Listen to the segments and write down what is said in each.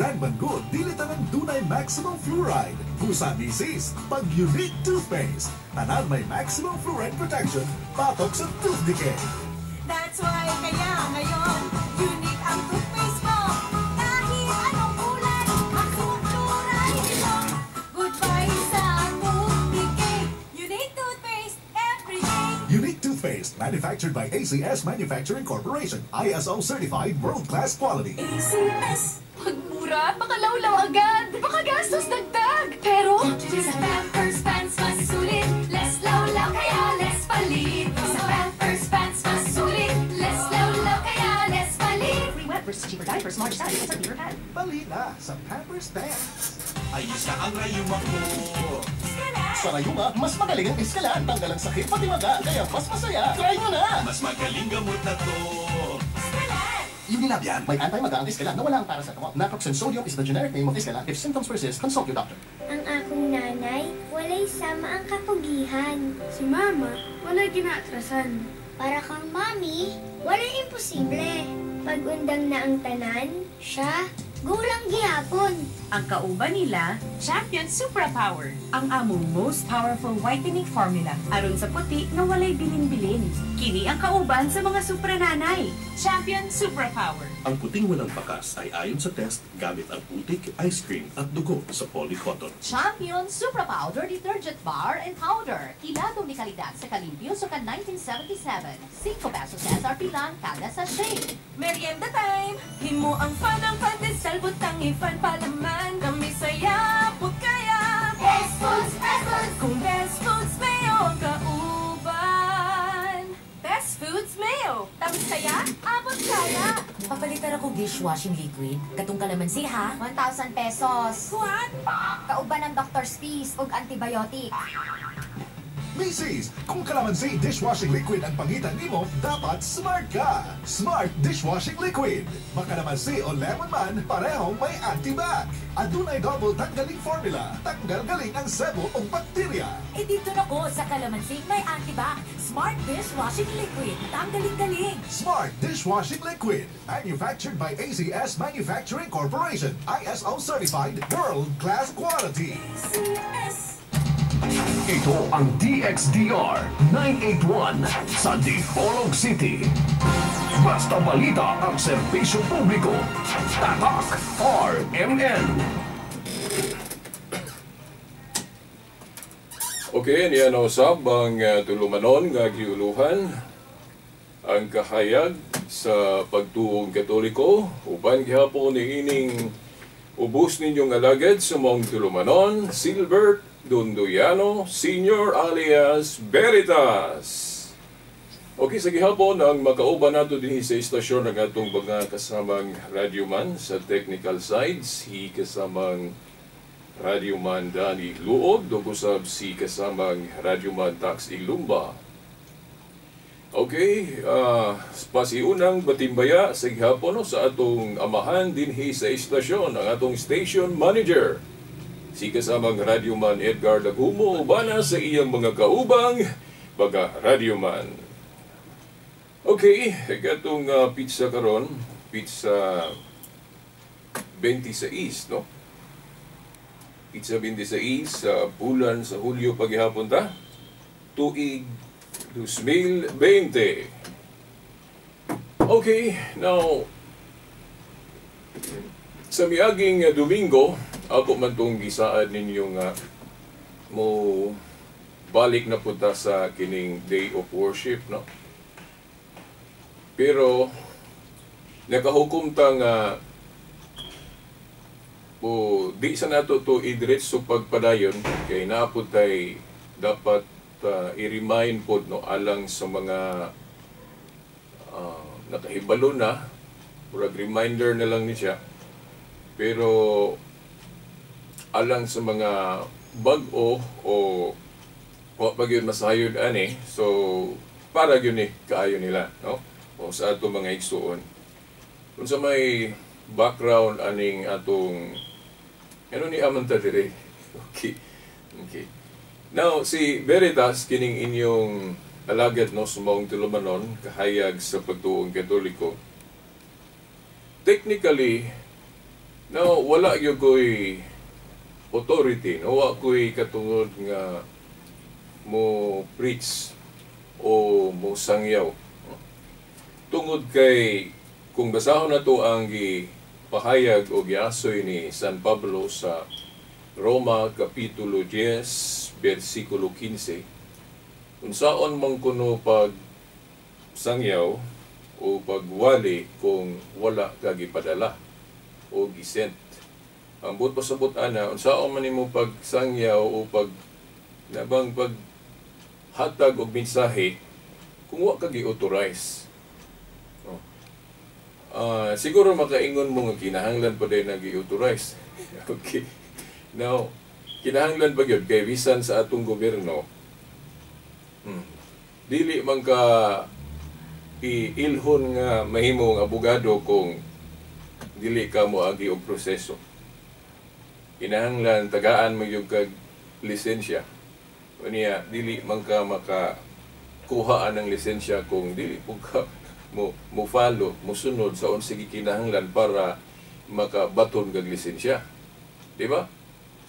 Brand man gud, dili tanang dunay maximum fluoride. Busa misis, pag Unique Toothpaste. Tanan may maximum fluoride protection, patok sa tooth decay. That's why kaya ngayon, unique ang toothpaste mo. Kahit anong kulay, maximum fluoride ito. Goodbye sa tooth decay. Unique Toothpaste every day. Unique Toothpaste, manufactured by ACS Manufacturing Corporation. ISO certified world-class quality. ACS. Pagmura, makalawlaw agad. Baka gastos dagdag. Pero, Sa Pampers Pants mas sulit, less lawlaw kaya less palit. Sa Pampers Pants mas sulit, less lawlaw kaya less palit. Free wet versus cheaper diapers, large size, insert paper pad. Bali na sa Pampers Pants. Ayos na ang rayuma ko. Sa rayuma, mas magaling ang Escalan. Tanggal ang sakit pati maga, kaya mas masaya. Try nyo na! Mas magaling gamot na to. Unilab yan. May anti-maga ang Escalan na wala ang paracetamol. Naproxen sodium is the generic name of Escalan. If symptoms persist, consult your doctor. Ang akong nanay, walay sama ang kapugihan. Si Mama, walay ginaatrasan. Para kang mami, walay imposible. Pag undang na ang tanan, siya, gulang gihapon. Ang kauban nila, Champion Supra Power. Ang among most powerful whitening formula. Aron sa puti nga walay bilin-bilin. Kini ang kauban sa mga suprananay. Champion Supra Power. Ang puting walang bakas ay ayon sa test gamit ang putik, ice cream at dugo sa polycotton. Champion Supra Powder Detergent Bar and Powder. Kilado ni kalidad sa kalimpyo sa 1977. 5 pesos sa SRP lang kada sachet. Merienda time! Himo ang fan ang pandesal, butang ifan palaman. Kami saya, put kaya. Best Foods, Best Foods! Kung Best Foods Mayo ang kauban. Best Foods Mayo. Tamis saya, abot kaya. Papalitan ako dishwashing liquid. Katong kalamansi ha. 1,000 pesos. What? Kauban ng doctor's fees ug antibiotic. Misis, kung kalamansi dishwashing liquid ang pangitan nimo, dapat smart ka. Smart Dishwashing Liquid. Makalamansi o lemon man, parehong may antibac. Adunay double tanggaling formula. Tanggal galing ang sebo o bakterya. Eh dito na ko sa kalamansi may antibac. Smart Dishwashing Liquid. Tanggaling-galing. Smart Dishwashing Liquid. Manufactured by ACS Manufacturing Corporation. ISO certified world-class quality. CS. Ito ang DXDR 981 sa Dipolog City. Basta balita ang serbisyo publiko. Tatak RMN. Okay, niya na usab ang tulumanon nga giuluhan ang kahayag sa pagtuong Katoliko uban gihapon ni ining ubos ninyong alagad sa maong tulumanon, Silbert Donduyano Senior alias Veritas. Okay, sa gihapon ang makauban nato dinhi sa istasyon ang atong mga kasamang radyoman sa technical side, si kasamang radyoman Danny Luog, dugusab si kasamang radyoman Tax Ilumba. Okay, pasiunang batimbaya sa gihapon no, sa atong amahan dinhi sa istasyon, ang atong station manager, si kasamang radyoman Edgar Lagumo, ubana sa iyang mga kaubang mga radyoman. Okay, katong pizza karon, pizza 26, no? Pizza 26 sa bulan sa Hulyo paghihapon ta, tuig 2020. Okay, now sa miaging Domingo, ako man tong gisaad ninyo nga mo balik na punta sa kining day of worship, no? Pero nakahukom ta nga o di sa nato to idiretso pagpadayon kay naa pud tay dapat i-remind pod, no, alang sa mga nakahibalo na, murag reminder na lang ni siya. Pero alang sa mga bag-o o wa pa gyud masayod ani, so para gyud ni kaayo nila, no, o sa atong mga igsuon. Unsa may background aning atong ano ni amanta dire? Okay. Okay. Now si Veritas kining inyong alagad, no, sa maong tulumanon kahayag sa pagtuong Katoliko. Technically Now, wala gyud ko'y authority, no? Wa ko'y katungod nga mo preach o mo sangyaw. Tungod kay kung basahon na to ang gipahayag o giasoy ni San Pablo sa Roma Kapitulo 10, versikulo 15, unsaon man kuno pag sangyaw o pagwali kung wala ka gipadala o gisent. Ang buot pasabot ana, unsaon man nimo pagsangyaw o pag nabang paghatag og mensahe kung wa ka gi-authorize. Oh. Siguro makaingon mo nga kinahanglan pa din na gi-authorize. Okay. Now, kinahanglan pa gyud kay bisan sa atong gobyerno, dili man ka iilhon nga mahimong abogado kung dili ka moagi og proseso. Kinahanglan tagaan mo gyud kag lisensya. Unya dili man ka makakuha ang lisensya kung dili pud ka mo follow, mosunod sa unsa gikinahanglan para makabaton kag lisensya. Di ba?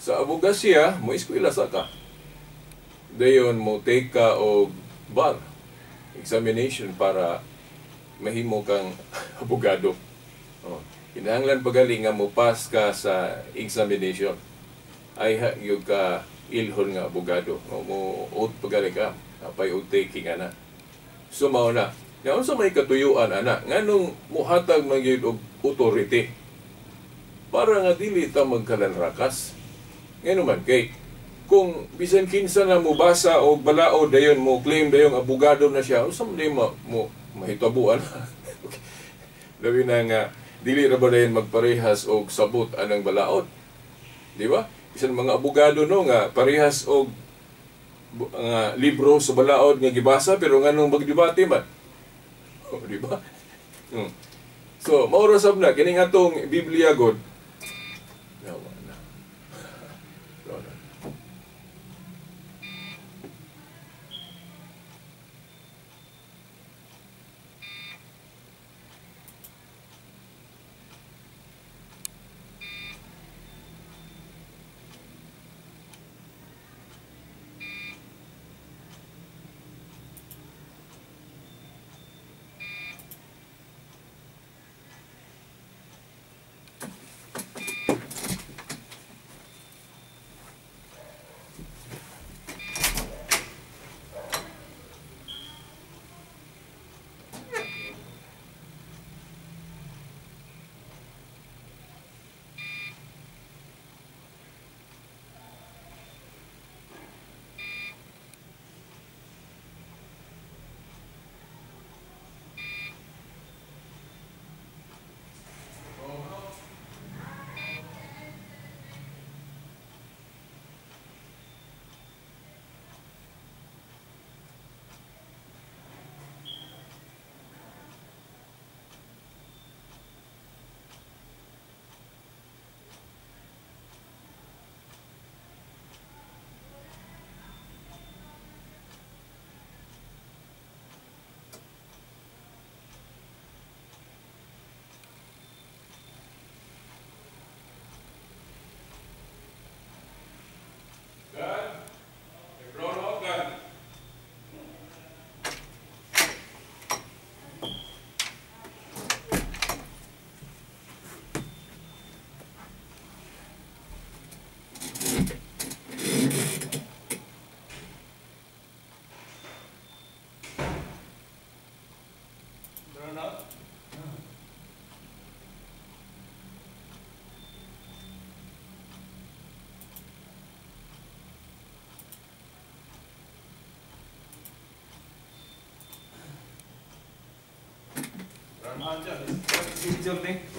Sa abogasya, mo eskwela sa ka. Dayon mo take ka og bar examination para mahimo kang abogado. Oh. Kinahanglan pagali nga mo pass ka sa examination. Ay ha gyud ka ilhon nga abogado. O, mo oath pagali ka, apay oath taking ana. So mao na. Nga unsa may katuyuan ana nganong mohatag man gyud og authority para nga dili ta magkalanrakas. Ngano man kay kung bisan kinsa na mobasa og balaod dayon mo claim dayong abogado na siya, unsa man mo mahitabuan. Okay. Labi na nga dili ra ba dayon magparehas og sabot anang balaod. Di ba? Bisan mga abogado no nga parehas og nga libro sa balaod nga gibasa pero nganong magdebate man. Oh, di ba? So, mao ra sab na kining atong Biblia god. Nawa na.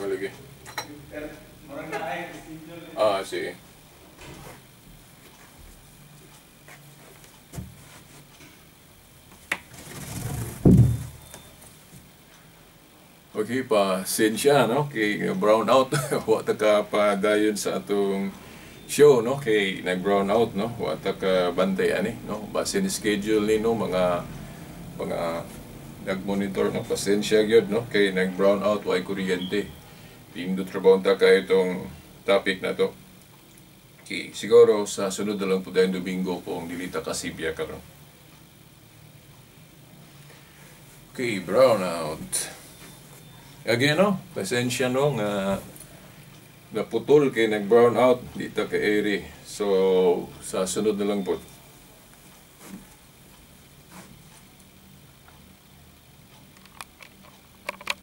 Lagi. Ah, sige. Okay, pasensya, no? Kay brown out. Wa ta ka padayon sa atong show, no? Kay nag-brown out, no? Wa ta ka bantay ani, no? Basin schedule ni, no? Mga nag-monitor na pasensya gyud, no? Kay nag-brown out, way kuryente. Pindot trabaho ta kay itong topic na to. Okay, siguro sa sunod na lang po dahil Domingo kung dili ta kasibya karon. Okay, brown out. Again, no? Pasensya, no, nga naputol kay nag-brown out dito kay Eri. So, sa sunod na lang po.